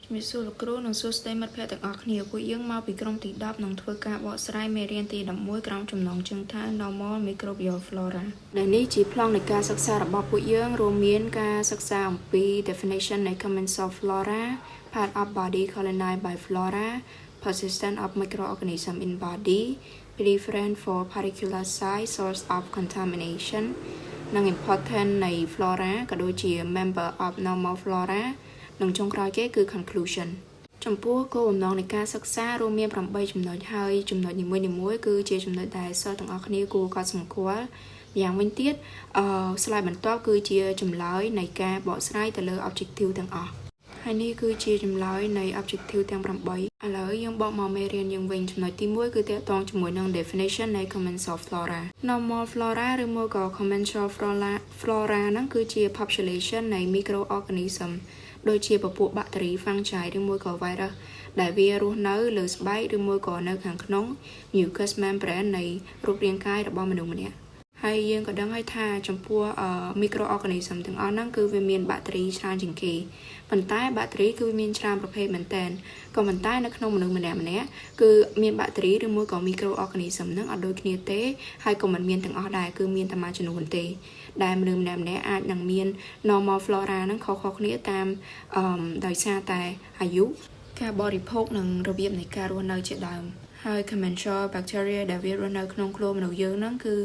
ជំរាបសួរលោកគ្រូនិងសួស្តីមិត្តភ័ក្តិទាំងអស់គ្នាពួកយើងមកពីក្រុមទី10នឹងធ្វើការបកស្រាយមេរៀនទី11ក្រោមចំណងជើងថា Normal Microbial Flora ដែលនេះជាប្លង់នៃការសិក្សារបស់ពួកយើងរួមមានការសិក្សាអំពី definition នៃ commensal flora, part of body colonized by flora, persistence of microorganism in body, preference for particular site, source of contamination និង important នៃ flora ក៏ដូចជា member of normal flora និងចុងក្រោយគេគឺ conclusion។ ចំពោះគោលបំណងនៃការសិក្សារួមមាន8ចំណុចហើយចំណុចនីមួយៗគឺជាចំណុចដែលសិស្សទាំងអស់គ្នាគួរកត់សម្គាល់ម្យ៉ាងវិញទៀតអឺ slide បន្ទាប់គឺជាចម្លើយនៃការបកស្រាយទៅលើ objective ទាំងអស់ហើយនេះគឺជាចម្លើយនៃ objective ទាំង8ឥឡូវយើងបកមកមេរៀនយើងវិញចំណុចទី1គឺទាក់ទងជាមួយនឹង definition នៃ commensal flora. Normal flora ឬមួយក៏ commensal flora ហ្នឹងគឺជា population នៃ microorganism ដូចជាពពួកបាក់តេរី fungi ឬមួយក៏ virus ដែលវារស់នៅលើស្បែកឬមួយក៏នៅខាងក្នុង mucous membrane នៃរូបរាងកាយរបស់មនុស្សម្នាក់ហើយយើងក៏ដឹងហើយថាចំពោះ microorganism ទាំងអស់ហ្នឹងគឺវាមានបាក់តេរីច្រើនជាងគេប៉ុន្តែបាក់តេរីគឺវាមានច្រើនប្រភេទមែនតើក៏ប៉ុន្តែនៅក្នុងមនុស្សម្នាក់ម្នាក់គឺមានបាក់តេរីឬមួយក៏ microorganism ហ្នឹងអត់ដូចគ្នាទេហើយក៏មិនមានទាំងអស់ដែរគឺមានតែមួយចំនួនទេដែលមនុស្សម្នាក់ម្នាក់អាចនឹងមាន normal flora ហ្នឹងខុសៗគ្នាតាមអឺដោយសារតែអាយុការបរិភោគនិងរបៀបនៃការរស់នៅជាដើមហើយ commensal bacteria ដែលវារស់នៅក្នុងខ្លួនមនុស្សយើងហ្នឹងគឺ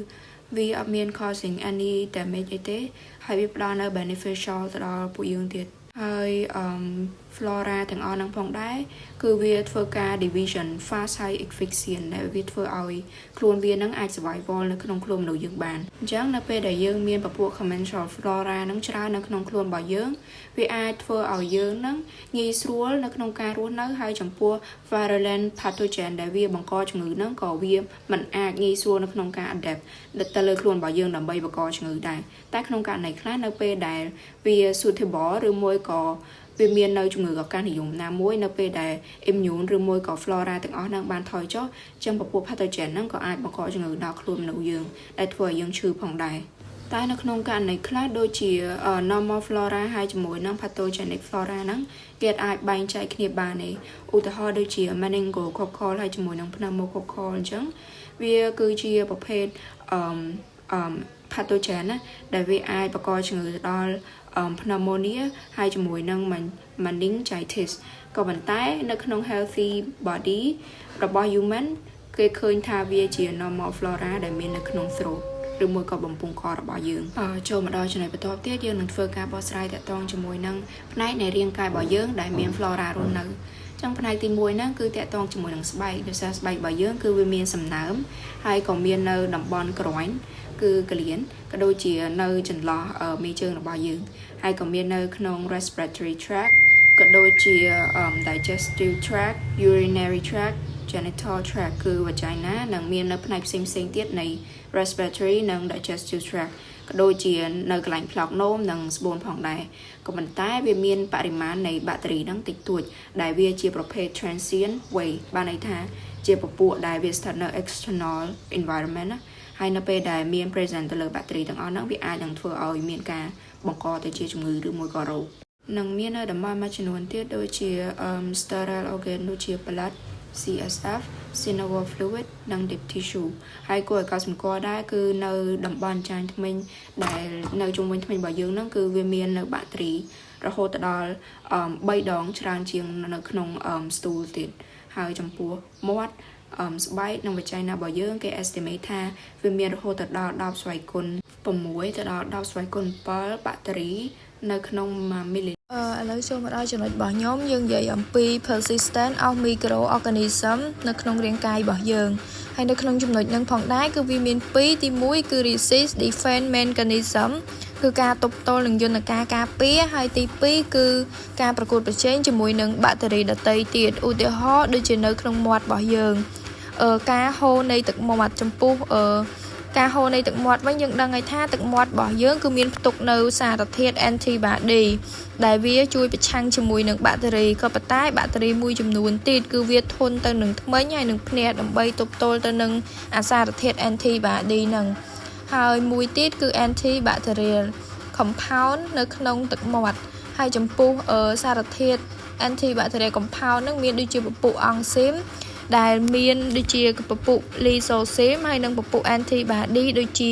វាអត់មាន causing any damage អីទេហើយវាផ្ដល់នៅ beneficial ទៅដល់ពួកយើងទៀតហើយអឺ flora ទាំងអស់ហ្នឹងផងដែរគឺវាធ្វើការ division fast ហើយ efficient ដែលវាធ្វើឲ្យខ្លួនវានឹងអាច survival នៅក្នុងខ្លួនមនុស្សយើងបានអញ្ចឹងនៅពេលដែលយើងមានពពួក commensal flora ហ្នឹងច្រើននៅក្នុងខ្លួនរបស់យើងវាអាចធ្វើឲ្យយើងនឹងងាយស្រួលនៅក្នុងការរស់នៅហើយចំពោះ virulent pathogen ដែលវាបង្កជំងឺហ្នឹងក៏វាមិនអាចងាយស្រួលនៅក្នុងការ adapt ទៅលើខ្លួនរបស់យើងដើម្បីបង្កជំងឺដែរតែក្នុងករណីខ្លះនៅពេលដែលវា suitable ឬមួយក៏វាមាននៅជំងឺកកាសនិយមណាមួយនៅពេលដែល immune ឬមួយក៏ flora ទាំងអស់ហ្នឹងបានថយចុះចឹងពពួក pathogen ហ្នឹងក៏អាចបង្កជំងឺដល់ខ្លួនមនុស្សយើងដែលធ្វើឲ្យយើងឈឺផងដែរតែនៅក្នុងករណីខ្លះដូចជា normal flora ហើយជាមួយនឹង pathogenic flora ហ្នឹងគេអាចបែងចែកគ្នាបានទេឧទាហរណ៍ដូចជា meningococcal ហើយជាមួយនឹង pneumococcal អញ្ចឹងវាគឺជាប្រភេទអឺអឺ pathogen ណាដែលវាអាចបង្កជំងឺដល់ pneumonia ហើយជាមួយនឹង meningitis ក៏ប៉ុន្តែនៅក្នុង healthy body របស់ human គេឃើញថាវាជា normal flora ដែលមាននៅក្នុង throat ឬមួយក៏បំពង់ករបស់យើងចូលមកដល់ចំណុចបន្ទាប់ទៀតយើងនឹងធ្វើការបកស្រាយទាក់ទងជាមួយនឹងផ្នែកនៃរាងកាយរបស់យើងដែលមាន flora រស់នៅចឹងផ្នែកទី1ហ្នឹងគឺទាក់ទងជាមួយនឹងស្បែកដោយសារស្បែករបស់យើងគឺវាមានសំណើមហើយក៏មាននៅតំបន់ groin គឺកលៀនក៏ដូចជានៅចន្លោះមេជើងរបស់យើងហើយក៏មាននៅក្នុង respiratory tract ក៏ដូចជា digestive tract, urinary tract, genital tract គឺ vagina និងមាននៅផ្នែកផ្សេងផ្សេងទៀតនៃ respiratory និង digestive tract ក៏ដូចជានៅកន្លែងផ្លោកនោមនិងស្បូនផងដែរក៏ប៉ុន្តែវាមានបរិមាណនៃបាក់តេរីហ្នឹងតិចតួចដែលវាជាប្រភេទ transient way បានន័យថាជាពពួកដែលវាស្ថិតនៅ external environment ណាហើយនៅពេលដែលមាន present ទៅលើបាក់តេរីទាំងអស់ហ្នឹងវាអាចនឹងធ្វើឲ្យមានការបង្កទៅជាជំងឺឬមួយក៏រោគ និងមាននៅតំបន់មួយចំនួនទៀតដូចជា sterile organ ដូចជា blood, CSF, synovial fluid និង deep tissue ហើយគួរឲ្យកត់សម្គាល់ដែរគឺនៅតំបន់ចាញ់ធ្មេញដែលនៅជុំវិញធ្មេញរបស់យើងហ្នឹងគឺវាមាននៅបាក់តេរីរហូតដល់3ដងច្រើនជាងនៅក្នុង stool ទៀតហើយចំពោះមាត់ស្បែកនិង vagina របស់យើងគេ estimate ថាវាមានរហូតដល់10ស្វ័យគុណ6ទៅដល់10ស្វ័យគុណ7បាក់តេរីនៅក្នុង1មីលី អឺឥឡូវចូលមកដល់ចំណុចរបស់ខ្ញុំយើងនិយាយអំពី persistent of microorganism នៅក្នុងរាងកាយរបស់យើងហើយនៅក្នុងចំណុចហ្នឹងផងដែរគឺវាមាន2ទី1គឺ resist defense mechanism គឺការទប់ទល់នឹងយន្តការការពារហើយទី2គឺការប្រកួតប្រជែងជាមួយនឹងបាក់តេរីដទៃទៀតឧទាហរណ៍ដូចជានៅក្នុងមាត់របស់យើងអឺការហូរនៃទឹកមាត់ចំពោះអឺការហូរនៃទឹកមាត់វិញយើងដឹងហើយថាទឹកមាត់របស់យើងគឺមានផ្ទុកនៅសារធាតុ antibody ដែលវាជួយប្រឆាំងជាមួយនឹងបាក់តេរីក៏ប៉ុន្តែបាក់តេរីមួយចំនួនទៀតគឺវាធន់ទៅនឹងធ្មេញហើយនឹងភ្នែកដើម្បីទប់ទល់ទៅនឹងអាសារធាតុ antibody ហ្នឹងហើយមួយទៀតគឺ antibacterial compound នៅក្នុងទឹកមាត់ហើយចំពោះសារធាតុ Antibacterial compound ហ្នឹងមានដូចជាពពួកអង់ស៊ីមដែលមានដូចជាពពួក lysozyme ហើយនិងពពួក antibody ដូចជា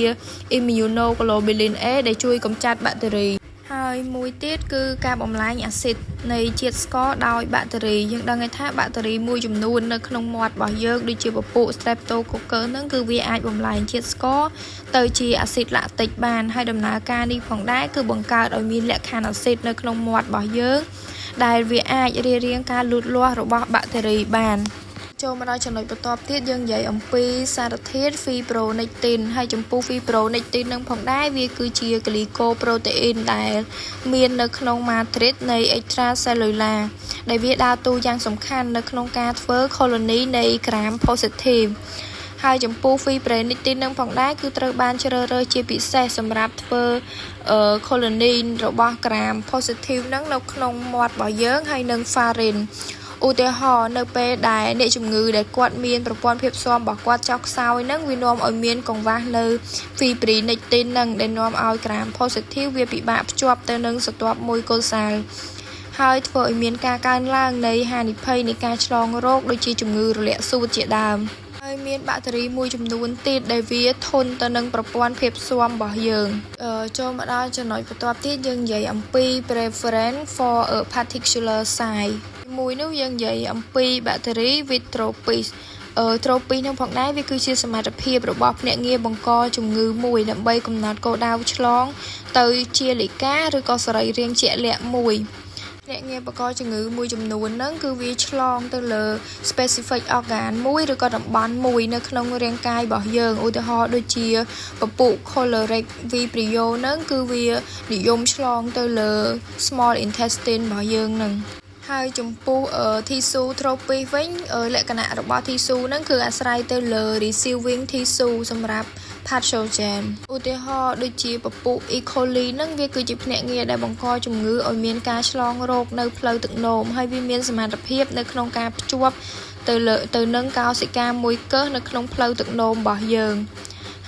immunoglobulin A ដែលជួយកម្ចាត់បាក់តេរីហើយមួយទៀតគឺការបំលែងអាស៊ីតនៃជាតិស្ករដោយបាក់តេរីយើងដឹងហើយថាបាក់តេរីមួយចំនួននៅក្នុងមាត់របស់យើងដូចជាពពួក Streptococcus ហ្នឹងគឺវាអាចបំលែងជាតិស្ករទៅជាអាស៊ីតឡាក់ទិកបានហើយដំណើរការនេះផងដែរគឺបង្កើតឲ្យមានលក្ខខណ្ឌអាស៊ីតនៅក្នុងមាត់របស់យើងដែលវាអាចរារាំងការលូតលាស់របស់បាក់តេរីបានចូលមកដល់ចំណុចបន្ទាប់ទៀតយើងនិយាយអំពីសារធាតុ fibronectin ហើយចំពោះ fibronectin នឹងផងដែរវាគឺជា glycoprotein ដែលមាននៅក្នុង matrix នៃ extracellular ដែលវាដើរតួយ៉ាងសំខាន់នៅក្នុងការធ្វើ colony នៃ gram positive ហើយចំពោះ fibronectin នឹងផងដែរគឺត្រូវបានជ្រើសរើសជាពិសេសសម្រាប់ធ្វើ colony របស់ gram positive នឹងនៅក្នុងមាត់របស់យើងហើយនិង pharynx ឧទាហរណ៍នៅពេលដែលអ្នកជំងឺដែលគាត់មានប្រព័ន្ធភាពស៊ាំរបស់គាត់ចុះខ្សោយហ្នឹងវានាំឲ្យមានកង្វះនៅ fibronectin ហ្នឹងដែលនាំឲ្យ gram positive វាពិបាកភ្ជាប់ទៅនឹងស្រទាប់មួយកុលសាលហើយធ្វើឲ្យមានការកើនឡើងនៃហានិភ័យនៃការឆ្លងរោគដូចជាជំងឺរលាកសួតជាដើមហើយមានបាក់តេរីមួយចំនួនទៀតដែលវាធន់ទៅនឹងប្រព័ន្ធភាពស៊ាំរបស់យើងចូលមកដល់ចំណុចបន្ទាប់ទៀតយើងនិយាយអំពី preference for a particular site មួយនោះយើងនិយាយអំពីបាក់តេរី with tropism អឺ tropism នឹងផងដែរវាគឺជាសមត្ថភាពរបស់ភ្នាក់ងារបង្កជំងឺមួយដើម្បីកំណត់គោលដៅឆ្លងទៅជាលិកាឬក៏សរីរាង្គជាក់លាក់មួយភ្នាក់ងារបង្កជំងឺមួយចំនួនហ្នឹងគឺវាឆ្លងទៅលើ specific organ មួយឬក៏តំបន់មួយនៅក្នុងរាងកាយរបស់យើងឧទាហរណ៍ដូចជាពពួក choleric vibrio ហ្នឹងគឺវានិយមឆ្លងទៅលើ small intestine របស់យើងហ្នឹងហើយចំពោះ tissue tropism វិញលក្ខណៈរបស់ tissue ហ្នឹងគឺអាស្រ័យទៅលើ receiving tissue សម្រាប់ pathogen ឧទាហរណ៍ដូចជាពពួក E. coli ហ្នឹងវាគឺជាភ្នាក់ងារដែលបង្កជំងឺឲ្យមានការឆ្លងរោគនៅផ្លូវទឹកនោមហើយវាមានសមត្ថភាពនៅក្នុងការភ្ជាប់ទៅលើទៅនឹងកោសិកាមួយកឹសនៅក្នុងផ្លូវទឹកនោមរបស់យើង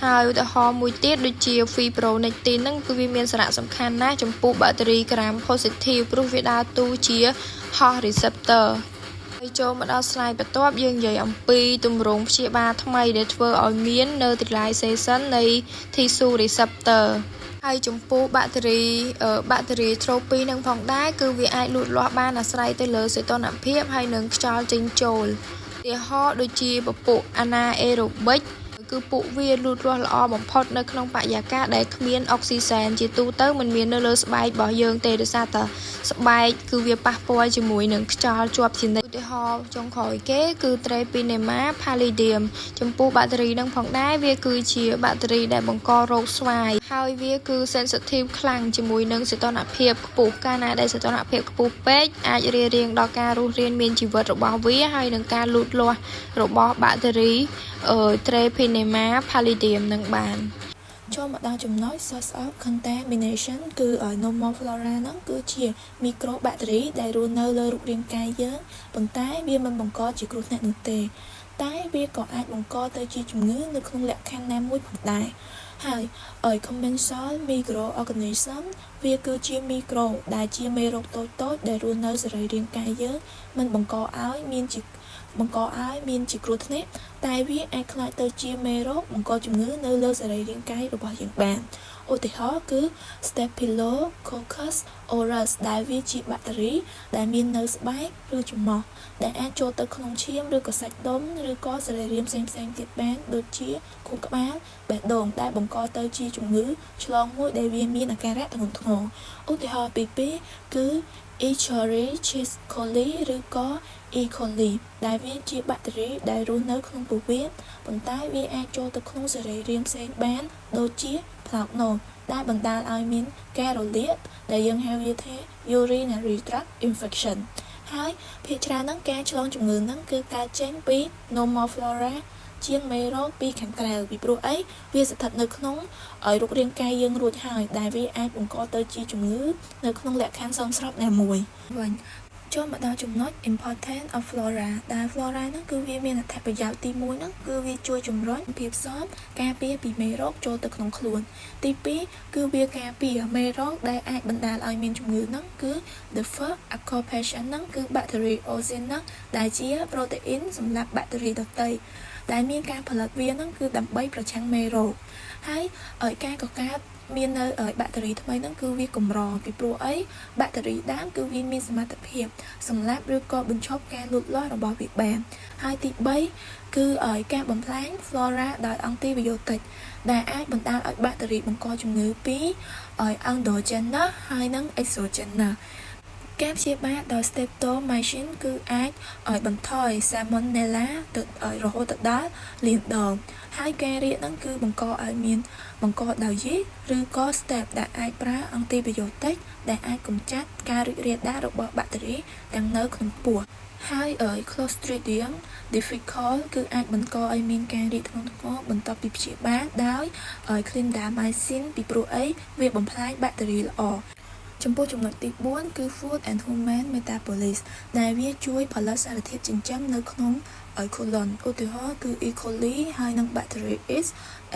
ហើយឧទាហរណ៍មួយទៀតដូចជា fibronectin ហ្នឹងគឺវាមានសារៈសំខាន់ណាស់ចំពោះបាក់តេរី gram positive ព្រោះវាដើរតួជា host receptor ហើយចូលមកដល់ slide បន្ទាប់យើងនិយាយអំពីទម្រង់ព្យាបាលថ្មីដែលធ្វើឲ្យមាន neutralization នៃ tissue receptor ហើយចំពោះបាក់តេរីបាក់តេរី tropism នឹងផងដែរគឺវាអាចលូតលាស់បានអាស្រ័យទៅលើសីតុណ្ហភាពហើយនិងខ្យល់ចេញចូលឧទាហរណ៍ដូចជាពពួក anaerobic គឺពួកវាលូតលាស់ល្អបំផុតនៅក្នុងបរិយាកាសដែលគ្មានអុកស៊ីសែនជាទូទៅមិនមាននៅលើស្បែករបស់យើងទេដោយសារតែស្បែកគឺវាប៉ះពាល់ជាមួយនឹងខ្យល់ជាប់ជានិច្ចឧទាហរណ៍ចុងក្រោយគេគឺ Treponema pallidum ចំពោះបាក់តេរីនឹងផងដែរវាគឺជាបាក់តេរីដែលបង្ករោគស្វាយហើយវាគឺ sensitive ខ្លាំងជាមួយនឹងសីតុណ្ហភាពខ្ពស់កាលណាដែលសីតុណ្ហភាពខ្ពស់ពេកអាចរារាំងដល់ការរស់រានមានជីវិតរបស់វាហើយនឹងការលូតលាស់របស់បាក់តេរី Treponema pallidum នឹងបាន ចូលមកដល់ចំណុច source of contamination គឺ normal flora ហ្នឹងគឺជា microbacteria ដែលរស់នៅលើរូបរាងកាយយើងប៉ុន្តែវាមិនបង្កជាគ្រោះថ្នាក់នោះទេ តែវាក៏អាចបង្កទៅជាជំងឺនៅក្នុងលក្ខខណ្ឌណាមួយផងដែរហើយ commensal microorganism វាគឺជាមីក្រូដែលជាមេរោគតូចៗដែលរស់នៅសរីរាង្គកាយយើងមិនបង្កឲ្យមានជាគ្រោះថ្នាក់តែវាអាចក្លាយទៅជាមេរោគបង្កជំងឺនៅលើសរីរាង្គកាយរបស់យើងបានឧទាហរណ៍គឺ Staphylococcus aureus ដែលវាជាបាក់តេរីដែលមាននៅស្បែកឬច្រមុះដែលអាចចូលទៅក្នុងឈាមឬក៏សាច់ដុំឬក៏សរីរាង្គផ្សេងៗទៀតបានដូចជាខួរក្បាលបេះដូងដែលបង្កទៅជាជំងឺឆ្លងមួយដែលវាមានអាការៈធ្ងន់ធ្ងរឧទាហរណ៍ទី2គឺ Escherichia coli ឬក៏ E. coli ដែលវាជាបាក់តេរីដែលរស់នៅក្នុងពោះវៀនប៉ុន្តែវាអាចចូលទៅក្នុងសរីរាង្គផ្សេងបានដូចជាផ្លោកនោមដែលបណ្ដាលឲ្យមានការរលាកដែលយើងហៅវាថា urinary tract infection ហើយភាគច្រើនហ្នឹងការឆ្លងជំងឺហ្នឹងគឺកើតចេញពី normal flora ជាងមេរោគពីខាងក្រៅពីព្រោះអីវាស្ថិតនៅក្នុងឲ្យរូបរាងកាយយើងរួចហើយដែលវាអាចបង្កទៅជាជំងឺនៅក្នុងលក្ខខណ្ឌសមស្របណាមួយវិញ ចូលមកដល់ចំណុច important of flora ដែល flora ហ្នឹងគឺវាមានអត្ថប្រយោជន៍ទី1ហ្នឹងគឺវាជួយជំរុញភាពស៊ាំការពារពីមេរោគចូលទៅក្នុងខ្លួន ទី2គឺវាការពារមេរោគដែលអាចបណ្ដាលឲ្យមានជំងឺហ្នឹងគឺ the first occupation ហ្នឹងគឺ bacteriocin ហ្នឹងដែលជាប្រូតេអ៊ីនសម្រាប់បាក់តេរីដទៃដែលមានការផលិតវាហ្នឹងគឺដើម្បីប្រឆាំងមេរោគហើយឲ្យការកកើតមាននៅបាក់តេរីថ្មីហ្នឹងគឺវាកម្រពីព្រោះអីបាក់តេរីដើមគឺវាមានសមត្ថភាពសម្លាប់ឬក៏បញ្ឈប់ការលូតលាស់របស់វាបានហើយទី3គឺឲ្យការបំផ្លាញ flora ដោយអង់ទីប៊ីយោទិកដែលអាចបណ្ដាលឲ្យបាក់តេរីបង្កជំងឺពីឲ្យ endogenous ហើយនិង exogenous ការព្យាបាលដោយ streptomycin គឺអាចឲ្យបន្ថយ Salmonella ទៅឲ្យរហូតទៅដល់លានដងហើយការរាកហ្នឹងគឺបង្កឲ្យមានបង្កដោយយីសឬក៏ strep ដែលអាចប្រើអង់ទីប៊ីយោទិកដែលអាចកម្ចាត់ការរីករាលដាលរបស់បាក់តេរីទាំងនៅក្នុងពោះហើយ Clostridium difficile គឺអាចបង្កឲ្យមានការរីកធ្ងន់ធ្ងរបន្ទាប់ពីព្យាបាលដោយ clindamycin ពីព្រោះអីវាបំផ្លាញបាក់តេរីល្អចំពោះចំណុចទី4គឺ food and human metabolism ដែលវាជួយផលិតសារធាតុចិញ្ចឹមនៅក្នុង colon ឧទាហរណ៍គឺ E. coli ហើយនិង Bacteroides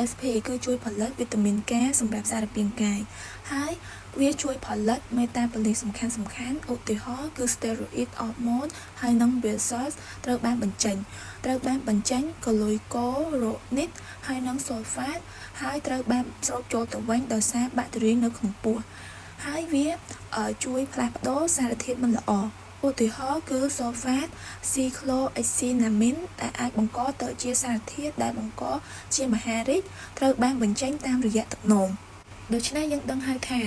sp គឺជួយផលិតវីតាមីន K សម្រាប់សារពាង្គកាយហើយវាជួយផលិត metabolite សំខាន់សំខាន់ឧទាហរណ៍គឺ steroid hormone ហើយនិង bile salt ត្រូវបានបញ្ចេញត្រូវបានបញ្ចេញ glucuronide ហើយនិង sulfate ហើយត្រូវបានស្រូបចូលទៅវិញដោយសារបាក់តេរីនៅក្នុងពោះហើយវាជួយផ្លាស់ប្ដូរសារធាតុមិនល្អឧទាហរណ៍គឺ sulfate cyclohexylamine ដែលអាចបង្កទៅជាសារធាតុដែលបង្កជាមហារីកត្រូវបានបញ្ចេញតាមរយៈទឹកនោមដូច្នេះយើងដឹងហើយថា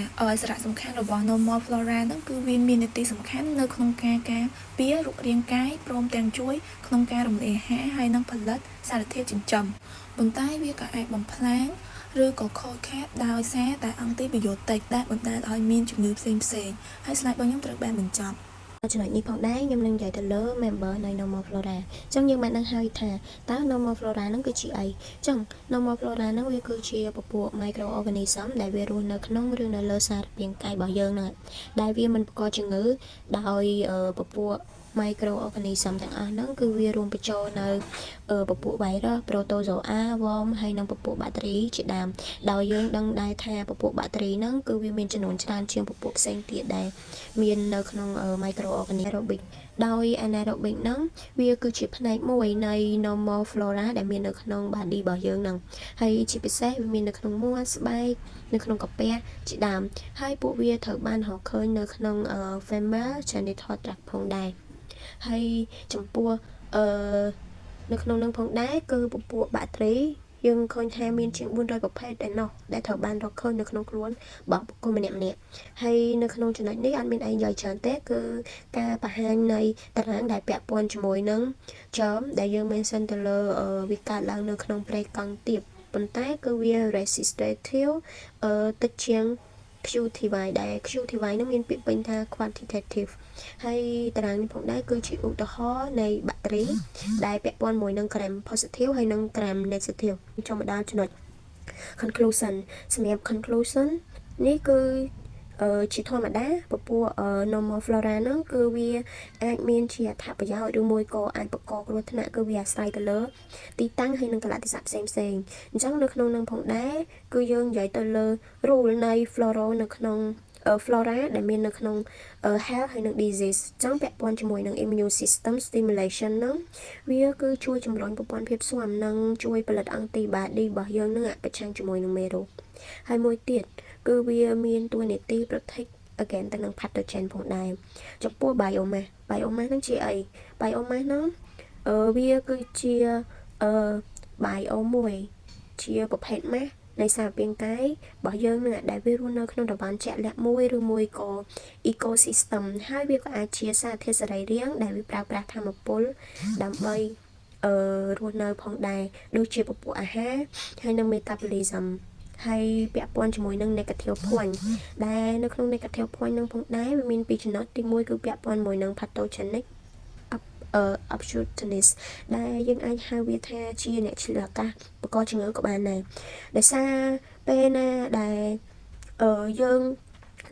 សារៈសំខាន់របស់ normal flora ហ្នឹងគឺវាមាននាទីសំខាន់នៅក្នុងការការពាររូបរាងកាយព្រមទាំងជួយក្នុងការរំលាយអាហារហើយនិងផលិតសារធាតុចិញ្ចឹមប៉ុន្តែវាក៏អាចបំផ្លាញឬក៏ខូចខាតដោយសារតែអង់ទីប៊ីយោទិកដែលបណ្ដាលឲ្យមានជំងឺផ្សេងផ្សេងហើយ slide របស់ខ្ញុំត្រូវបានបញ្ចប់ ចំណុចនេះផងដែរខ្ញុំនឹងនិយាយទៅលើ member នៃ normal flora អញ្ចឹងយើងបានដឹងហើយថាតើ normal flora ហ្នឹងគឺជាអីអញ្ចឹង normal flora ហ្នឹងវាគឺជាពពួក microorganism ដែលវារស់នៅក្នុងឬនៅលើសារពាង្គកាយរបស់យើងហ្នឹងដែលវាមិនបង្កជំងឺដោយពពួក microorganism ទាំងអស់ហ្នឹងគឺវារួមបញ្ចូលនៅពពួក virus protozoa worm ហើយនិងពពួកបាក់តេរីជាដើមដោយយើងដឹងដែរថាពពួកបាក់តេរីហ្នឹងគឺវាមានចំនួនច្រើនជាងពពួកផ្សេងទៀតដែលមាននៅក្នុង microorganism aerobic ដោយ anaerobic ហ្នឹងវាគឺជាផ្នែកមួយនៃ normal flora ដែលមាននៅក្នុង body របស់យើងហ្នឹងហើយជាពិសេសវាមាននៅក្នុងមាត់ស្បែកនៅក្នុងកាពះជាដើមហើយពួកវាត្រូវបានរកឃើញនៅក្នុង female genital tract ផងដែរហើយចំពោះអឺនៅក្នុងនឹងផងដែរគឺពពួកបាក់តេរីយើងឃើញថាមានជាង400ប្រភេទឯណោះដែលត្រូវបានរកឃើញនៅក្នុងខ្លួនរបស់បុគ្គលម្នាក់ម្នាក់ហើយនៅក្នុងចំណុចនេះអត់មានអីនិយាយច្រើនទេគឺការបង្ហាញនៃតារាងដែលពាក់ព័ន្ធជាមួយនឹង germ ដែលយើង mention ទៅលើវាកើតឡើងនៅក្នុងប្រេកង់ទាបប៉ុន្តែគឺវា resistive អឺតិចជាង QTY ដែល QTY នឹងមានពាក្យពេញថា quantitative ហើយតារាងនេះផងដែរគឺជាឧទាហរណ៍នៃបាក់តេរីដែលពាក់ព័ន្ធមួយនឹង gram positive ហើយនិង gram negative ចូលមកដល់ចំណុច conclusion សម្រាប់ conclusion នេះគឺជាធម្មតាពពួក normal flora ហ្នឹងគឺវាអាចមានជាអត្ថប្រយោជន៍ឬមួយក៏អាចបង្កគ្រោះថ្នាក់គឺវាអាស្រ័យទៅលើទីតាំងហើយនិងកាលៈទេសៈផ្សេងផ្សេងអញ្ចឹងនៅក្នុងនឹងផងដែរគឺយើងនិយាយទៅលើ role នៃ flora នៅក្នុង flora ដែលមាននៅក្នុង health ហើយនិង disease អញ្ចឹងពាក់ព័ន្ធជាមួយនឹង immune system stimulation ហ្នឹងវាគឺជួយជំរុញប្រព័ន្ធភាពស៊ាំនិងជួយផលិត antibody របស់យើងនឹងប្រឆាំងជាមួយនឹងមេរោគហើយមួយទៀតគឺវាមានតួនាទី protect against ទៅនឹង pathogen ផងដែរចំពោះ biomass biomass ហ្នឹងជាអី biomass ហ្នឹងអឺវាគឺជាអឺ bio មួយជាប្រភេទ mass នៃសារពាង្គកាយរបស់យើងនឹងដែលវារស់នៅក្នុងតំបន់ជាក់លាក់មួយឬមួយក៏ ecosystem ហើយវាក៏អាចជាសារធាតុសរីរាង្គដែលវាប្រើប្រាស់ថាមពលដើម្បីអឺរស់នៅផងដែរដូចជាពពួកអាហារហើយនិង metabolism ហើយពាក់ព័ន្ធជាមួយនឹង negative point ដែលនៅក្នុង negative point នឹងផងដែរវាមានពីរចំណុចទី1គឺពាក់ព័ន្ធមួយនឹង pathogenic opportunist ដែលយើងអាចហៅវាថាជាអ្នកឆ្លៀតឱកាសបង្កជំងឺក៏បានដែរដោយសារពេលណាដែលអឺយើង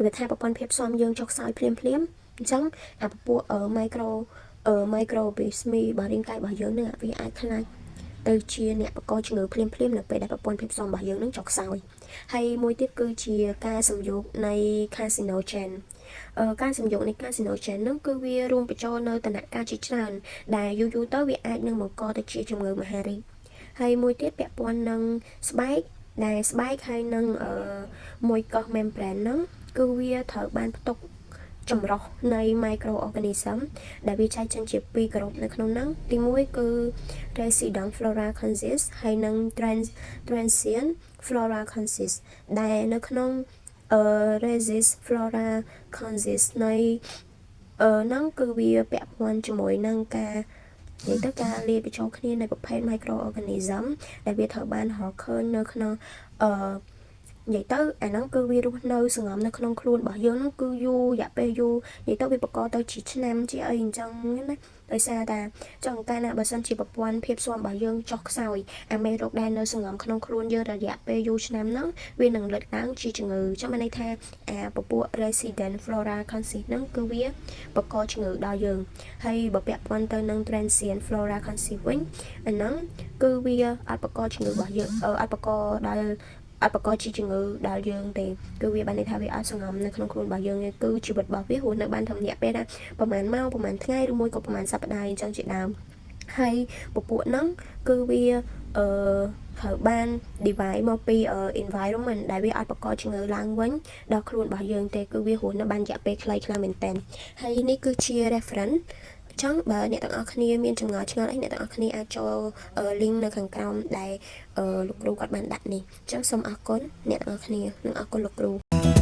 វាថាប្រព័ន្ធភាពស៊ាំយើងចុះខ្សោយភ្លាមភ្លាម អញ្ចឹងអាពពួក microorganism របស់រាងកាយរបស់យើងនឹងវាអាចក្លាយទៅជាអ្នកបង្កជំងឺភ្លាមៗនៅពេលដែលប្រព័ន្ធភាពស៊ាំរបស់យើងនឹងចុះខ្សោយហើយមួយទៀតគឺជាការសំយោគនៃ carcinogen ការសំយោគនៃ carcinogen ហ្នឹងគឺវារួមបញ្ចូលនៅតនការជាច្រើនដែលយូរយូរទៅវាអាចនឹងបង្កទៅជាជំងឺមហារីកហើយមួយទៀតពាក់ព័ន្ធនឹងស្បែកដែលស្បែកហើយនឹងអឺmucous membrane ហ្នឹងគឺវាត្រូវបានផ្ទុកចម្រុះនៃ microorganism ដែលវាចែកចេញជាពីរក្រុមនៅក្នុងហ្នឹងទី1គឺ resident flora consist ហើយនិង transient flora consist ដែលនៅក្នុង resist flora consist នៃហ្នឹងគឺវាពាក់ព័ន្ធជាមួយនឹងការនិយាយទៅការលាយបញ្ចូលគ្នានៃប្រភេទ microorganism ដែលវាត្រូវបានរកឃើញនៅក្នុងអឺនិយាយទៅអាហ្នឹងគឺវារស់នៅសងំនៅក្នុងខ្លួនរបស់យើងហ្នឹងគឺយូររយៈពេលយូរនិយាយទៅវាបង្កទៅជាឆ្នាំជាអីអញ្ចឹងណាដោយសារតែចង់កាលណាបើសិនជាប្រព័ន្ធភាពស៊ាំរបស់យើងចុះខ្សោយអាមេរោគដែលនៅសងំក្នុងខ្លួនយើងរយៈពេលយូរឆ្នាំហ្នឹងវានឹងលេចឡើងជាជំងឺចឹងមានន័យថាអាពពួក resident flora consist ហ្នឹងគឺវាបង្កជំងឺដល់យើងហើយបើពាក់ព័ន្ធទៅនឹង transient flora consist វិញអាហ្នឹងគឺវាអត់បង្កជំងឺរបស់យើងអត់បង្កដល់អត់បង្កជាជំងឺដល់យើងទេគឺវាបានន័យថាវាអត់សងំនៅក្នុងខ្លួនរបស់យើងទេគឺជីវិតរបស់វារស់នៅបានត្រឹមរយៈពេលថាប្រហែលម៉ោងប្រហែលថ្ងៃឬមួយក៏ប្រហែលសប្តាហ៍អញ្ចឹងជាដើមហើយពពួកហ្នឹងគឺវាអឺត្រូវបាន divide មកពី environment ដែលវាអត់បង្កជំងឺឡើងវិញដល់ខ្លួនរបស់យើងទេគឺវារស់នៅបានរយៈពេលខ្លីខ្លាំងមែនទែនហើយនេះគឺជា reference ចឹងបើអ្នកទាំងអស់គ្នាមានចម្ងល់ឆ្ងល់អីអ្នកទាំងអស់គ្នាអាចចូល link នៅខាងក្រោមដែលលោកគ្រូគាត់បានដាក់នេះអញ្ចឹងសូមអរគុណអ្នកទាំងអស់គ្នានិងអរគុណលោកគ្រូ។